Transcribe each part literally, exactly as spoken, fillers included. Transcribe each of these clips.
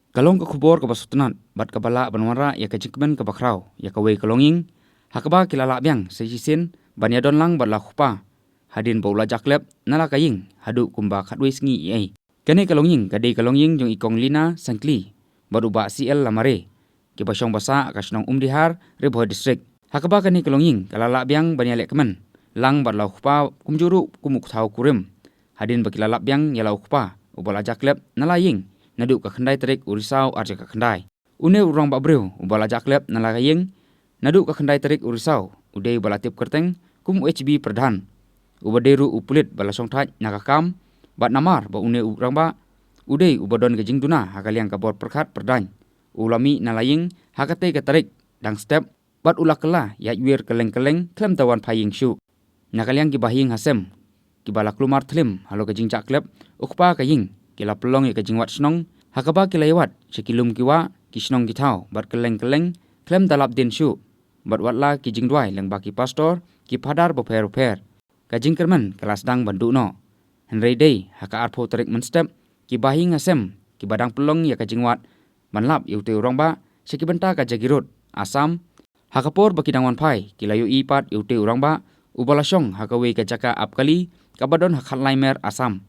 Ka long ka khubor kaba sngewtynnat bad kaba lah ban wanrah ïa ka jingkmen kaba khraw ïa kawei ka longïing ha kaba ki la lah biang sa shisien ban ïadon lang bad la u kpa hadien ba u la jaklep na la ka ïing haduh kumba khatwei sngi ïa ei. Kane ka longïing ka dei ka longïing jong i Kong Lina Sangkli bad u Bah C L Lamare, kiba shong basa ha ka shnong Umdihar, Ri Bhoi District. Ha kaba kane ka longïing ka la lah biang ban ïaleh kmen lang bad la u kpa kumjuh ruh kum u kthaw kurim hadien ba ki la lap biang ïa la u kpa uba la jaklep na la ïing naduh ka khyndai tarik u Risaw arhajar khyndai. Une u rangbah briew uba la jaklep na la ka ïing naduh ka khyndai tarik u Risaw u dei uba la tip kyrteng kum u H B Pradhan, uba dei ruh u pulit ba la shongthait na ka kam, bad namar ba une u rangbah u dei uba don ka jingduna ha ka liang ka bor pyrkhat pyrdaiñ, u la mih na la ïing ha katei ka tarik dang step bad u la kylla ïaid wir kylleng kylleng khlem da wan phai ïing shuh. Na ka liang ki bahaïing hasem kiba la kulmar thlim halor ka jingjaklep u kpa ka ïing, ki la pynlong ïa ka jingwad shnong ha kaba ki la ïawad sha ki lum ki wah, ki shnong ki thaw bad kylleng kylleng khlem da lap dien shuh, bad watla ki jingduwai lyngba ki pastor, ki phadar bapher bapher. Ka jingkyrmen ka la sdang ban duh noh. Hynrei dei ha ka arphew tarik mynstep ki bahaïing hasem kiba dang pynlong ïa ka jingwad ban lap ïa utei u rangbah sha ki bynta ka Jagiroad, Assam, ha ka por ba ki dang wan phai ki la ïohi pat ïa utei u rangbah uba la shong ha kawei ka jaka ap kali kaba don ha Khatlai Mer, Assam,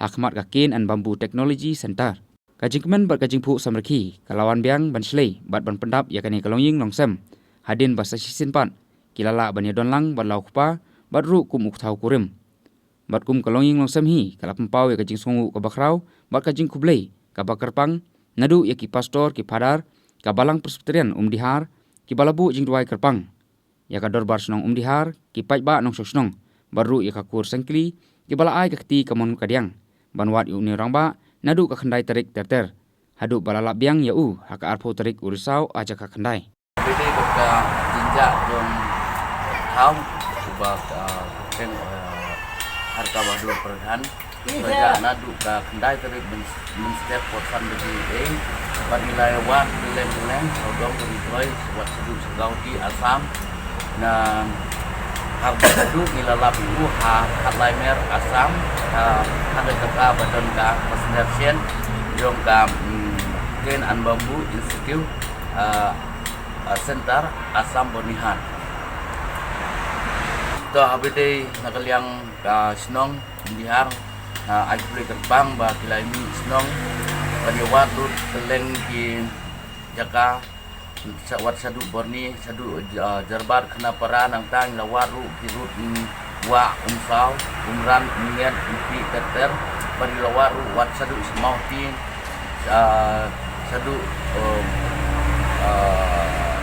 ha khmat ka Cane and Bamboo Technology Centre. Ka jingkmen bad ka jingphuh samrkhie ka la wan biang ban shlei bad ban pyndap ïa kane ka longïing longsem hadien ba sa shisien pat ki la lah ban ïadon lang bad la u kpa bad ruh kum u kthaw kurim. Bad kum ka longïing longsem hi ka la pynpaw ïa ka jingsngewnguh kaba khraw bad ka jingkhublei kaba kyrpang naduh ïa ki pastor, ki phadar, ka Balang Presbyterian Umdihar, kiba la buh jingduwai kyrpang ïa ka Dorbar Shnong Umdihar, ki paidbah nongshong shnong, bad ruh ïa ka kur Sangkli kiba la ai ka kti kamon kadiang ban wad ïa une u rangbah naduh ka khyndai tarik ter ter haduh ba la lap biang ïa u ha ka arphew tarik u Risaw arhajar khyndai. Bad dei ka jingjia jong u kpa uba, ah, kyrteng, ah, Harka Bahadur Pradhan. Ka jia naduh ka khyndai tarik myn, mynstep por san baje ei. Bad ngi la ïawad kylleng kylleng sawdong, ka Ri Bhoi, wat shaduh sha Guwahati, Assam. Na haba shaduh ngi la lap ïa u ha Khatlai Mer, Assam, ha, ha ka jaka ba don ka, ka sender shen jong ka, mm, Cane and Bamboo Institute, ah, ah, Center, Assam Bonihar. To haba dei na ka liang ka shnong Umdihar, ah, ai khublei kyrpang ba ki la mih shnong ban ïawad lut kylleng ki jaka, sha-, wat shaduh Borni, shaduh, ah, Jarbat, Khanapara, nangta ngi la wad ruh ki rud, mm, Wah, Umsaw, Umran, Umngiat, Umpi, ter ter, bad ngi la wad ruh wat shaduh Mawhati, ah, shaduh, um, ah,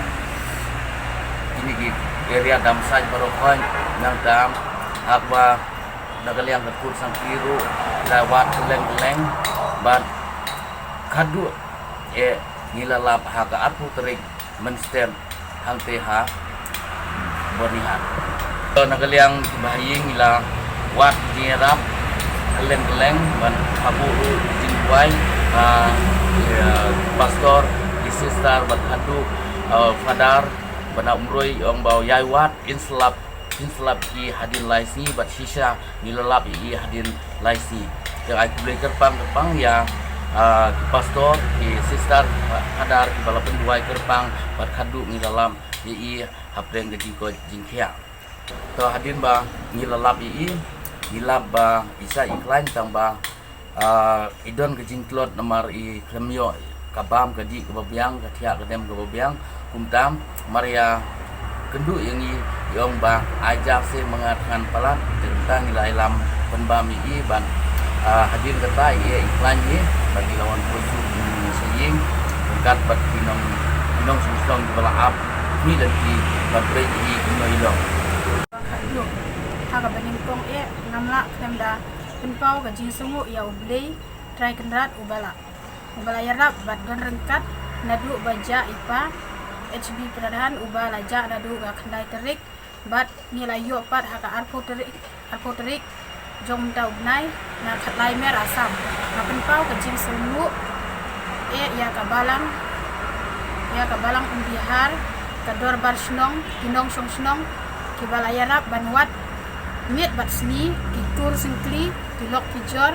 kine ki area Damsait baroh khoit, nangta haba na ka liang ka kur Sangkli ruh la wad kylleng kylleng, bad khadduh eh ngi la lap ha ka arphew tarik mynstep hangtei ha Bonihar. To na ka liang ki bahaïing ngi la wad jingïarap kylleng kylleng, bad habuh ruh jingduwai, ah, ïa pastor, ki sister, bad khadduh, ah, father, bad na Umroi ong ba ïai wad, yn slap, yn slap ïa i hadien lai sngi, bad shisha ngi la lap ïa i hadien lai sngi. Te ai khublei kyrpang kyrpang ïa, ah, ki pastor, ki sister, ah, father kiba la pynduwai kyrpang, bad khadduh ngi la lap ïa i hapdeng ka jingkoit jingkhiah. To hadien ba ngi la lap ïa i, ngi lap ba i sah i khlaiñ tang ba, ah, i don ka jingtlot namar i khlem ïoh ka bam ka dih kaba biang, ka thiah ka dem kaba biang. Kumta mar ïa kynduh ïa ngi, i ong ba ai ja se ma nga thngan palat. Te kumta ngi la ïalam pynbam ïa i bad, ah, hadien kata i ïa i khlaiñ hi bad ngi la wan poi suk, mm, sha ïing ryngkat bad ki nong, ki nongshong shnong kiba la ap mih lynti ban peit ïa i kumno i long. Ha kaba nyngkong eh ngam lah khlem da pynpaw ka jingsngewnguh ïa U Blei Trai Kynrad uba la, uba la ïarap bad don ryngkat naduh ba jah i pa H B Pradhan uba la jah naduh ka khyndai tarik, bad ngi la ïoh pat ha ka arphew tarik, arphew tarik jong mynta u bnai na Khatlai Mer, Assam. Nga pynpaw ka jingsngewnguh eh ïa ka balang, ïa ka balang Umdihar, ka dorbar shnong, ki nongshong shnong kiba la ïarap ban wad miet bad sngi, ki kur syngkli, ki lok ki jor,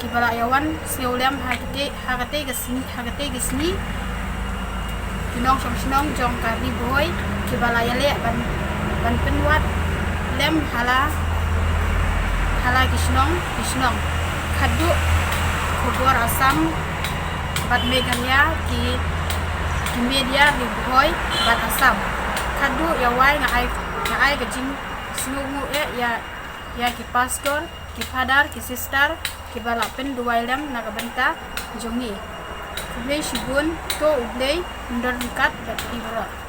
kiba la ïawan sngewlem ha katei, ha katei ka sngi, ha katei ka sngi. Ki nongshong shnong jong ka Ri Bhoi kiba la ïaleh ban, ban pynwad lem ha la, ha la ki shnong, ki shnong. Khatduh khubor Assam bad Meghalaya, ki, ki media Ri Bhoi bad Assam. Khatduh ïa wai nga ai, nga ai ka jingsngewnguh eh ïa, ïa ki pastor, ki father, ki sister kiba la pynduwai lem na ka bynta jong ngi. Khublei shibun, to U Blei un don ryngkat bad phi baroh.